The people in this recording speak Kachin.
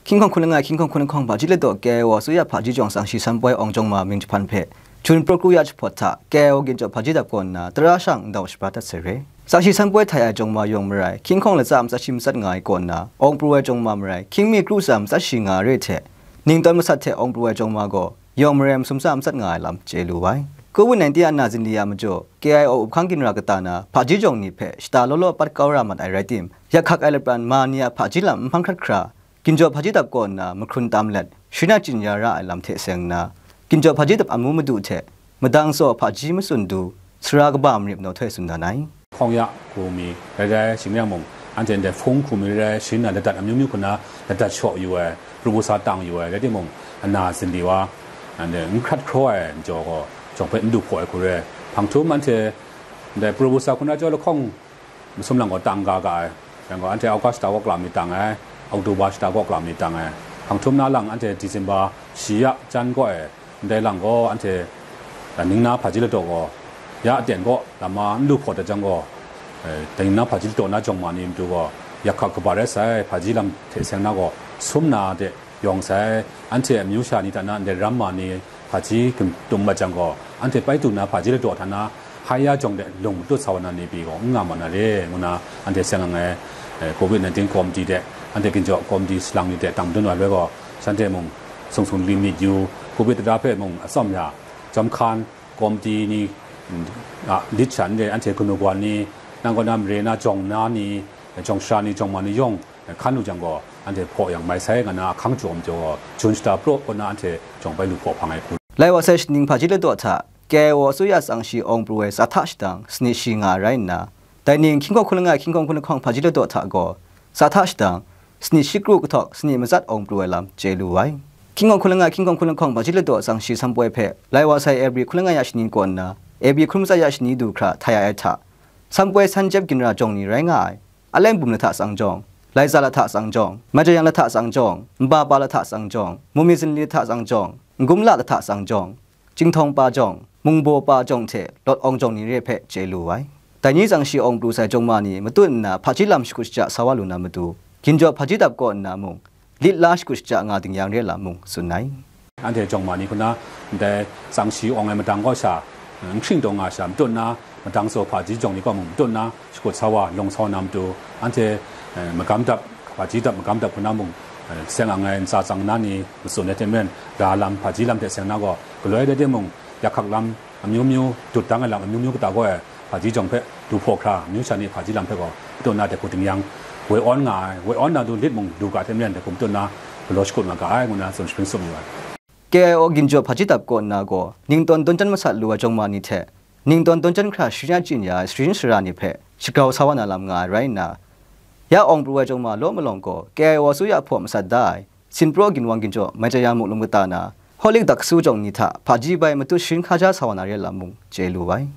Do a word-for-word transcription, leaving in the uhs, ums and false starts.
Hkying hkawng hkun langai, hkying hkawng hkun lahkawng hpaji ladaw K I O a tsawra hpaji jawng tsangshi san poi awng jawng ma mying jahpan hpe, Jun pro kru ya jahpawt hta K I O ginjaw hpaji dap kaw nna tara shang ndau shapra dat sai re. Tsangshi san poi htai ai jawng ma yawng marai, hkying hkawng latsa matsat shi matsat nga ai kaw nna, awng pru ai jawng ma marai, hkying mi kru tsa matsat shi nga ai re hte, ningtawn masat hte awng pru ai jawng ma gaw, yawng marai masum tsa matsat nga ai lam chye lu ai. Covid nineteen a na zinli a majaw, K I O up hkang ginra kata na hpaji jawng ni hpe shata law law pat kau ra mat ai rai tim, yak hkak ai lapran ma ni a hpaji lam n hpang hkrat hkra, ginjaw hpaji dap kaw nna mahkrun tam let, sharin achyin ya ra ai lam hte seng nna, ginjaw hpaji dap amu madu hte madang tsaw hpaji matsun du, sara kaba marip nawhtoi tsun dan ai. 抗疫ကူညီ ရတဲ့ ရှင်ရမုံ အန်တန်တဲ့ ဖုန်းကူညီ ရတဲ့ ရှင်နာ လက်တတ် အမျိုးမျိုး ခုန လက်တတ် ချော့ ယူဝဲ ပြူပူစာ တောင်း ယူဝဲ ရတဲ့ မုံ အနာ စင်လီ ဝါ အန်တဲ့ ငခတ် ခရော အဲ ကြော် ကို ကြော် ဖဲ လူ ဖို့ အဲ ခုရဲ ဖန်ထုံး မန်တဲ့ တဲ့ ပြူပူစာ ခုန ကြော် လခေါင် မစုံလင် ကို တန်ဂါ ဂါ အဲ ရန် ကို အန်တဲ့ အောက်ဂါစတာ ဝေါကလာ မီ တန် အဲ အောက်တိုဘာ စတာ ဝေါကလာ မီ တန် အဲ ဖန်ထုံး နာလင် အန်တဲ့ ဒီဇင်ဘာ ရှီယ ကျန် ကို အဲ Ndai lang gaw, anhte, a, ningna hpaji ladaw gaw, ya aten kaw, lama n lu hpaw dat jang gaw, e, dai ningna hpaji ladaw na jawng ma ni matu gaw, yak hkak kaba rai sai, hpaji lam hte seng na gaw, sum na de yawng sai, anhte amyu sha ni hta na ndai ram ma ni hpaji tum mat jang gaw, anhte pai tu na hpaji ladaw hta na, hkaiya jawng de lung matut sa wa na ni pyi gaw, n nga ma na re, ngu na, anhte seng ang ai, e, covid nineteen committee de, anhte ginjaw committee salang ni de tang dun wa loi gaw, shanhte mung, sung sung limit yu, covid tara hpe mung atsawm ya, jawm hkan, committee ni, mm, a, lit sha n re, anhte kanu gaw ni, nang kaw na mare na jawng na ni, jawng sha ni, jawng ma ni yawng, hkan lu jang gaw, anhte hpaw yang mai sai nga na ahkang jaw majaw gaw, Jun shata praw kaw na anhte jawng bai lu hpaw hpang ai hku. Lai wa sai shaning hpaji ladaw hta, K I O a tsawra tsang shi awng pru ai sa hta shadang, sanit shi nga ai rai nna, dai ning hkying hkawng hkun langai, hkying hkawng hkun lahkawng hpaji ladaw hta gaw, sa hta shadang, sanit shi kru kahtawk, sanit matsat awng pru ai lam chye lu ai. Hkying hkawng hkun langai, hkying hkawng hkun lahkawng hpaji ladaw tsang shi san poi hpe, lai wa sai Ebri hkun langai ya shani kaw nna, Ebri hkun matsat ya shani du hkra htai ai hta, san poi san jep ginra jawng ni rai nga ai, Aleng bum lahta tsang jawng, Laiza lahta tsang jawng, Majayan lahta tsang jawng, Nbapa lahta tsang jawng, Mumi zinli lahta tsang jawng, Ngumla lahta tsang jawng, Jinghtaw pa jawng, Mungbaw pa jawng hte lawt awng jawng ni re hpe chye lu ai. Dai ni tsang shi awng pru sai jawng ma ni matut nna hpaji lam shakut shaja sa wa lu na matu, ginjaw hpaji dap kaw nna mung, lit la shakut shaja nga ding yang re lam mung tsun ai. Anhte jawng ma ni hku na, ndai tsang shi awng ai madang kaw sha, n hkring taw nga sha, matut na, madang tsaw hpaji jawng ni kaw mung matut na, shakut sa wa, lawng sa wa na matu, anhte, e, magam dap, hpaji dap, magam dap hku na mung, e, seng ang ai ntsa tsang na ni, matsun ai hte maren, ra lam, hpaji lam hte seng na gaw, galoi de de mung, yak hkak lam, amyu myu, dut dang ai lam, amyu myu kata gaw e, hpaji jawng hpe, du hpaw hkra, amyu sha ni hpaji lam hpe gaw, matut na de hku ding yang, woi awn nga ai, woi awn na du lit mung du ga hte maren de hku matut na, galaw shakut nga ga ai, ngu na tsun sharin tsun yu ai. K I O ginjaw hpaji dap kaw nna gaw, ningtawn dawn jan masat lu ai jawng ma ni hte, ningtawn dawn jan hkra sharin achyin ya ai sharin sara ni hpe shagrau sa wa na lam nga ai rai nna, ya awng pru ai jawng ma law malawng gaw, K I O a tsawra hpaw masat da ai, Sinpraw ginwang ginjaw Maitreya muk lum kata na, Holik daksu jawng ni hta hpaji bai matut sharin hkaja sa wa na re lam mung chye lu ai.